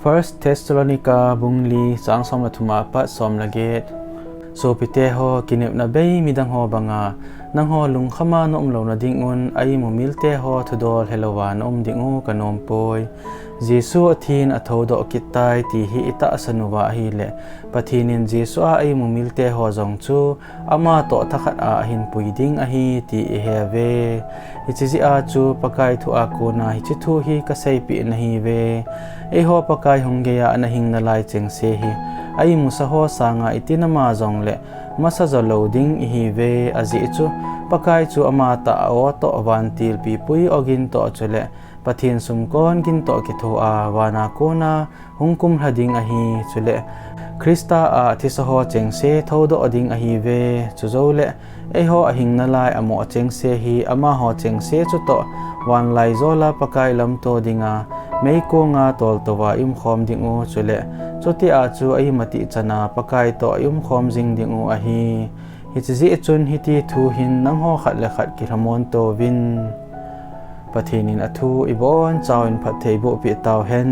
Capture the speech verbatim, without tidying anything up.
First Thessalonica bung li chang som le thum apat som le get. Sopite ho, kinepna bei midang ho banga nangho lungkhama na um louna dingun, a imumilte ho thudol helouva na um ding u kanompoi. Jesu athin athoudoh kit tai ti hi itahsan uva ahileh, Pathen in Jesu a a imumilte ho jong chu ama toh thakhat a ahinpui ding ahi ti ihe uve. Hiche jeh a chu Pakai thu a kona hiche thu hi kaseipeh nahiuve. Eiho Pakai hung geiya ana hing nalai chengse hi, a imusa ho sanga itin ama jongleh masa jo lou ding ihiuve, ajeh chu Pakai chu ama tah a o toh vantil pipui ogin toh chuleh Pathen sumkon gin toh kitho a vana kona hung kumlha ding ahi. Chuleh Christa a thisa ho chengse thoudoh ding ahiuve. Chujouleh eiho ahing nalai amoh chengse hi amaho chengse chutoh vanlaijola Pakai lamto dinga meikonga toltouva i umkhom ding u, chuleh chutia chu a imatih chana Pakai toh i umkhom jing ding u ahi. Hiche jeh chun hiti thu hin nangho khat le khat kilhamon touvin. Pathen in athu ibonchauvin phattheiboh peh tauhen.